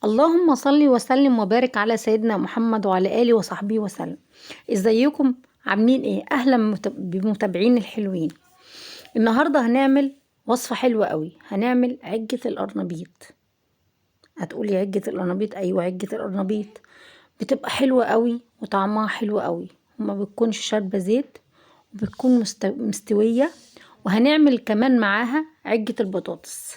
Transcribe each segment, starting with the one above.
اللهم صل وسلم وبارك على سيدنا محمد وعلى آله وصحبه وسلم. ازيكم عاملين ايه؟ اهلا بمتابعين الحلوين. النهارده هنعمل وصفه حلوة قوي، هنعمل عجة القرنبيط. هتقولي عجة القرنبيط؟ ايوه عجة القرنبيط بتبقى حلوة قوي وطعمها حلو قوي، وما بتكونش شاربه زيت وبتكون مستوية. وهنعمل كمان معاها عجة البطاطس.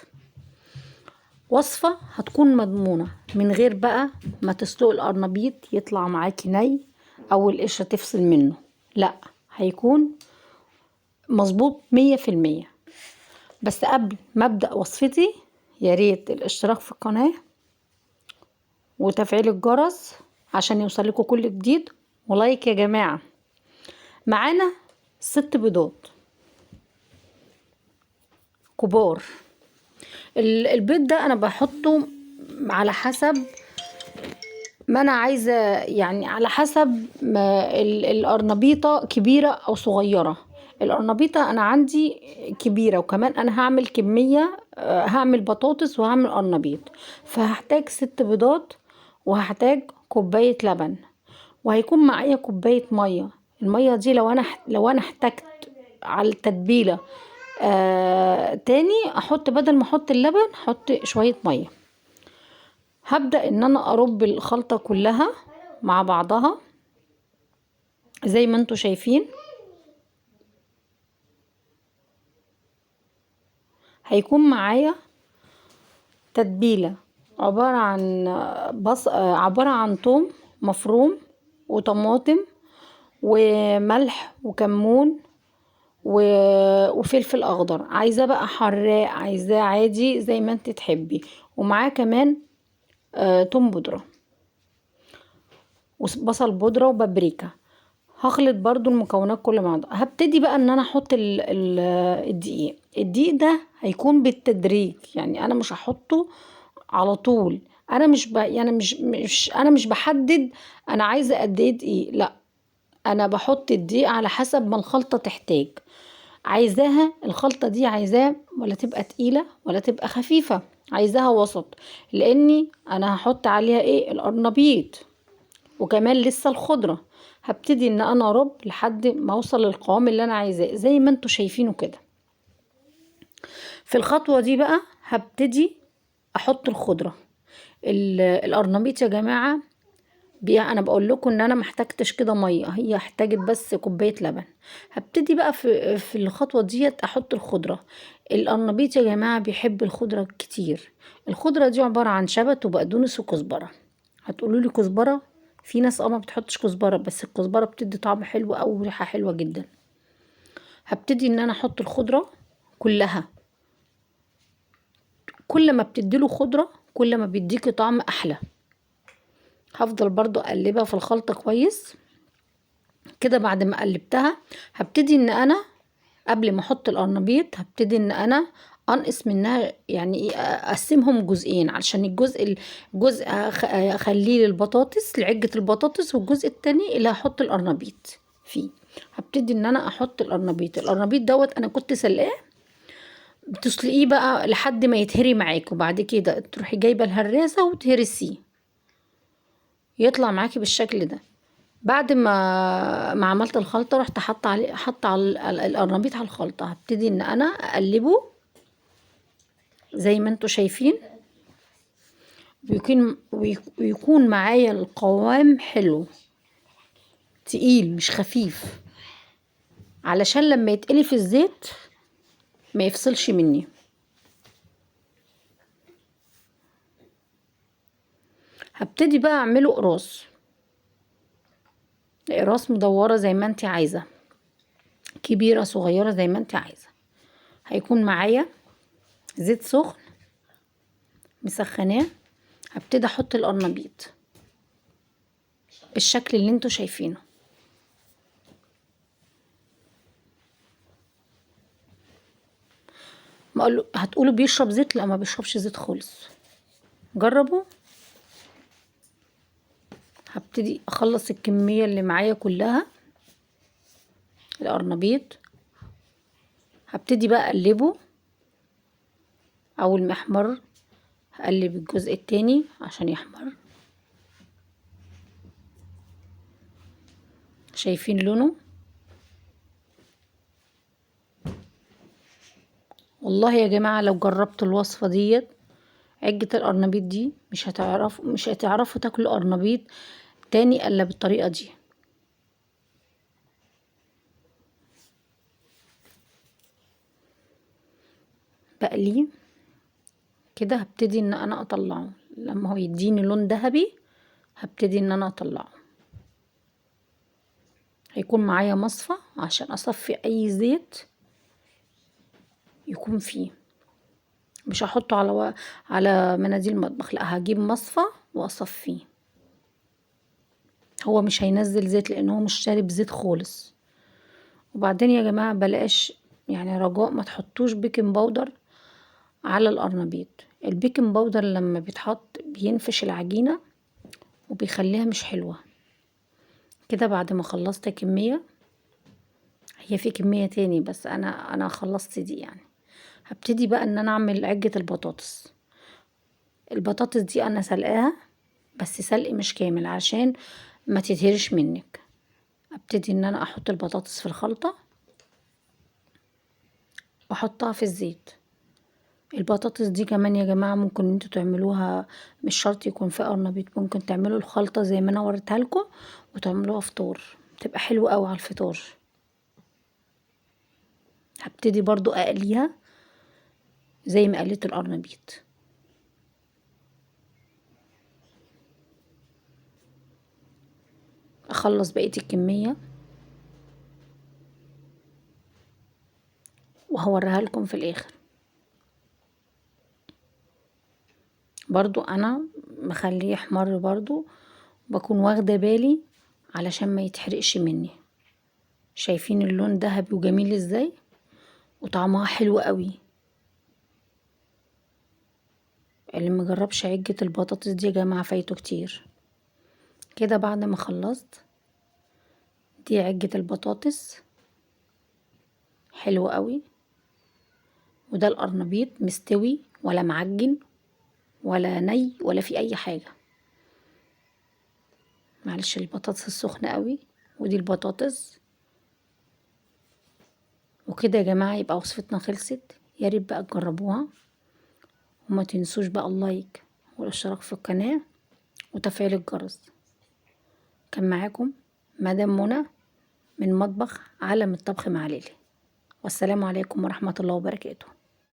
وصفة هتكون مضمونة من غير بقى ما تسلق القرنبيط يطلع معاكي ني او القشرة تفصل منه، لا هيكون مظبوط 100%. بس قبل ما ابدأ وصفتي يا ريت الاشتراك في القناة وتفعيل الجرس عشان يوصلكوا كل جديد، ولايك يا جماعة. معانا 6 بيضات كبار. البيض ده انا بحطه على حسب ما انا عايزه، يعني على حسب ما القرنبيطه كبيرة او صغيرة. القرنبيطه انا عندي كبيرة، وكمان انا هعمل كمية، هعمل بطاطس وهعمل قرنبيط، فهحتاج 6 بيضات وهحتاج كوباية لبن، وهيكون معايا كوباية مية. المية دي لو انا احتجت على التتبيله تاني احط، بدل ما احط اللبن احط شوية مية. هبدأ ان انا ارب الخلطة كلها مع بعضها زي ما انتوا شايفين. هيكون معايا تتبيلة عبارة عن عبارة عن توم مفروم وطماطم وملح وكمون وفلفل اخضر، عايزاه بقى حراق عايزاه عادي زي ما انت تحبي. ومعاه كمان توم بودرة وبصل بودرة وبابريكا. هخلط برضو المكونات كلها مع بعض. هبتدي بقى ان انا احط الدقيق. الدقيق ده هيكون بالتدريج، يعني انا مش هحطه على طول. انا مش ب-، يعني مش، مش، انا مش بحدد انا عايزة قد ايه دقيق، لا انا بحط الدقيق على حسب ما الخلطة تحتاج. عايزاها الخلطة دي عايزاها ولا تبقى تقيلة ولا تبقى خفيفة، عايزاها وسط، لاني انا هحط عليها ايه؟ القرنبيط وكمان لسه الخضرة. هبتدي ان انا ارب لحد ما اوصل للقوام اللي انا عايزاه زي ما انتوا شايفينه كده. في الخطوة دي بقى هبتدي احط الخضرة. القرنبيط يا جماعة انا بقول لكم ان انا ما احتاجتش كده مية، هي احتاجت بس كوباية لبن. هبتدي بقى في الخطوة ديت احط الخضرة. القرنبيط يا جماعة بيحب الخضرة كتير. الخضرة دي عبارة عن شبت وبقدونس وكزبره. هتقولوا لي كزبره؟ في ناس ما بتحطش كزبره، بس الكزبره بتدي طعم حلو قوي وريحه حلوة جدا. هبتدي ان انا احط الخضرة كلها. كل ما بتديله خضرة كل ما بيديكي طعم احلى. هفضل برضو اقلبها في الخلطة كويس كده. بعد ما قلبتها هبتدي ان انا قبل ما احط القرنبيط هبتدي ان انا انقص منها، يعني ايه، اقسمهم جزئين، علشان الجزء اخليه للبطاطس، لعجة البطاطس، والجزء التاني اللي هحط القرنبيط فيه. هبتدي ان انا احط القرنبيط. القرنبيط دوت انا كنت سلقاه، بتسلقيه بقى لحد ما يتهري معاك، وبعد كده تروحي جايبه الهراسه وتهرسيه، يطلع معاكي بالشكل ده. بعد ما عملت الخلطة رحت حاطه عليه، حاطه على القرنبيط على الخلطة. هبتدي ان انا اقلبه زي ما انتوا شايفين، ويكون معايا القوام حلو تقيل مش خفيف، علشان لما يتقلي في الزيت ما يفصلش مني. هبتدي بقى اعمله قراص، اقراص مدورة زي ما انت عايزه، كبيرة صغيرة زي ما انت عايزه. هيكون معايا زيت سخن مسخناه. هبتدي احط القرنبيط بالشكل اللي انتوا شايفينه. ما اقول هتقولوا بيشرب زيت، لا ما بيشربش زيت خالص، جربوا. هبتدي اخلص الكمية اللي معايا كلها القرنبيط. هبتدي بقى اقلبه اول ما يحمر. هقلب الجزء التاني عشان يحمر. شايفين لونه؟ والله يا جماعة لو جربتوا الوصفة ديت عجة القرنبيط دي مش هتعرفوا تاكلوا قرنبيط تاني الا بالطريقة دي. بقليه كده، هبتدي ان انا اطلعه لما هو يديني لون ذهبي، هبتدي ان انا اطلعه. هيكون معايا مصفى عشان اصفي اي زيت يكون فيه، مش هحطه على مناديل المطبخ، لا هجيب مصفى واصفيه. هو مش هينزل زيت لان هو مش شارب زيت خالص. وبعدين يا جماعة بلاش يعني رجاء ما تحطوش baking powder على القرنبيط. ال baking powder لما بيتحط بينفش العجينة وبيخليها مش حلوة. كده بعد ما خلصت كمية، هي في كمية تاني بس انا خلصت دي يعني. هبتدي بقى ان انا اعمل عجة البطاطس. البطاطس دي انا سلقاها بس سلق مش كامل عشان ما تتهرش منك. ابتدي ان انا احط البطاطس في الخلطة واحطها في الزيت. البطاطس دي كمان يا جماعة ممكن انتوا تعملوها، مش شرط يكون فيها قرنبيط، ممكن تعملوا الخلطة زي ما انا وريتها لكم وتعملوها فطار، تبقى حلوة قوي على الفطار. هبتدي برضو اقليها زي ما قليت القرنبيط. اخلص بقية الكمية وهوريها لكم في الاخر. برضو انا مخليه يحمر، برضو بكون واخده بالي علشان ما يتحرقش مني. شايفين اللون ذهبي وجميل ازاي، وطعمها حلو قوي. اللي مجربش عجة البطاطس دي يا جماعة فايته كتير. كده بعد ما خلصت دي عجة البطاطس حلوة قوي. وده القرنبيط مستوي ولا معجن ولا ني ولا في اي حاجة. معلش البطاطس السخنة قوي. ودي البطاطس. وكده يا جماعة يبقى وصفتنا خلصت. يا ريت بقى تجربوها، وما تنسوش بقى اللايك والاشتراك في القناة وتفعيل الجرس. كان معاكم مدام منى من مطبخ عالم الطبخ مع ليلي، والسلام عليكم ورحمة الله وبركاته.